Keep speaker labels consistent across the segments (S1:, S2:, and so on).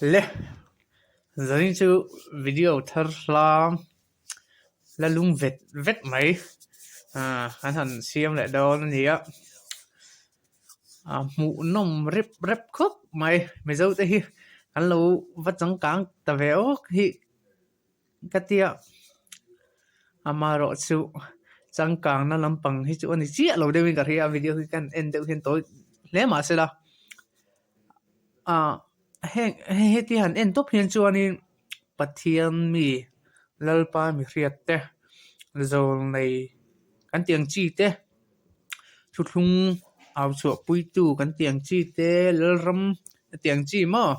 S1: Le zanin chu video thar hlang la lung vet vet mai ah an han siam leh dawn a ni a ah hmuhnawm rep rep khawp mai mizo te hi an lo va changkang ta ve awk hi. Ka tia amaherawh chu changkangna lampang hi chu a ni chiah lo deuhin ka hria a video hi kan en deuh hian tawi hle mah se la ah heng heti han en tawp hian chuanin Pathian mi Lalpa mi hriat te zawlnei kan tih ang chi te thuthlung au chhuah puitu kan tih ang chi te Lalram a tih ang chi maw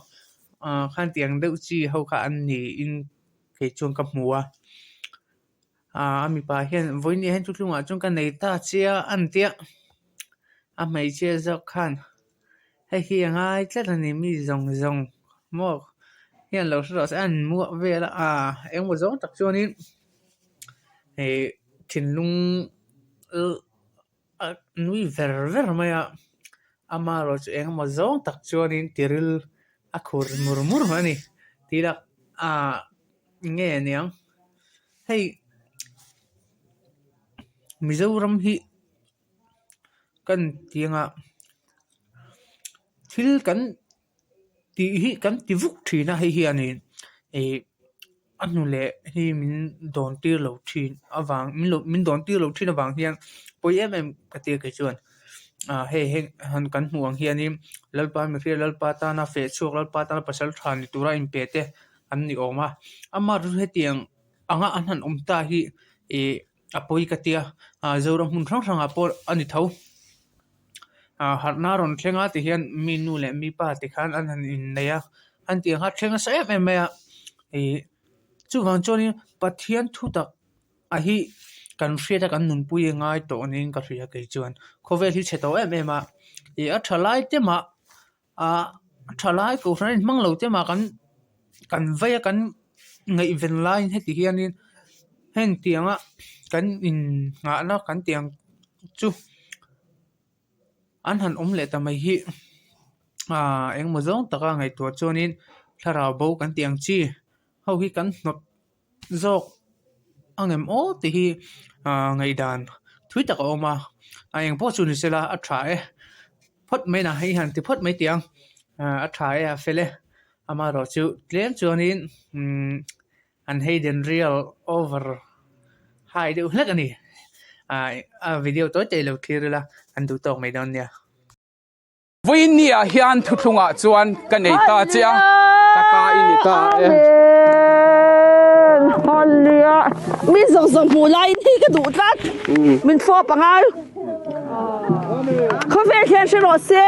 S1: ah khan tiang deuh chi ho kha an niin kei chuan ka hmu a ah a mipa hian vawiin hian thuthlungah chuan ka nei ta che a a ni tia a hmeichhia zawk khan hei hi a ngai tlat a ni mi zawng zawng maw hian lo hre rawh se a an muah vel a ah engemaw zawng tak chuanin ih thinlung a nui ver ver mai a amaherawh chu engemaw zawng tak chuanin tiril a khur mur mur a ni tih lah ah nge aniang hei Mizoram hi kan tih anga thil kan tih hi kan ti vuk thin a hei hianin ih a hnu leh hi min dawn tir lo thin avang min lo min dawn tir lo thin avang hian pawi em em ka tia kei chuan ah hei heng han kan hmuh ang hianin Lalpa mihring Lalpa tana feh chhuak Lalpa tana pasal tha ni tura inpe te an ni awm a amah chu hetiang anga an han awm ta hi ih a pawi ka tia ah Zoram hmun hrang hrangah pawh a ni tho ah harhna a rawn thleng a ti hian mi nu leh mi pa te khan an han inneih a an tih ang kha a thleng nasa em em mai a ih chuvang chuanin Pathian thu tak a hi kan hriat a kan nunpui a ngai tawh niin ka hria kei chuan khawvel hi chhe tawh em em a ih a tha lai te mah ah thalai kohhran a inhmang lo te mah kan kan vei a kan ngaihven laiin heti hianin heng tianga kan innghahna kan tih ang chu an han awm leh ta mai hi ah engemaw zawng taka ngaihtuah chuanin thlarau bo kan tih ang chi ho hi kan hnawt zawk a ngem aw tih hi ah ngaihdan thui tak a awm a a eng pawh chu ni sela a tha e phawt mai na hei han ti phawt mai tih ang ah a tha e a fel e amaherawh chu tlem chuanin umm an hidden real over high deuh hlek a ni ah a video tawi tawi lo thlir ila an duh tawk mai dawn nia.
S2: Vawiin ni ah hian thuthlung ah chuan ka nei ta che a, ka ta i ni ta e.
S3: Amen! Hallelujah! Mi zawng zawng hmuh laiin hi ka duh tlat. Min fawp a ngai. Khawvel hian hre rawh se.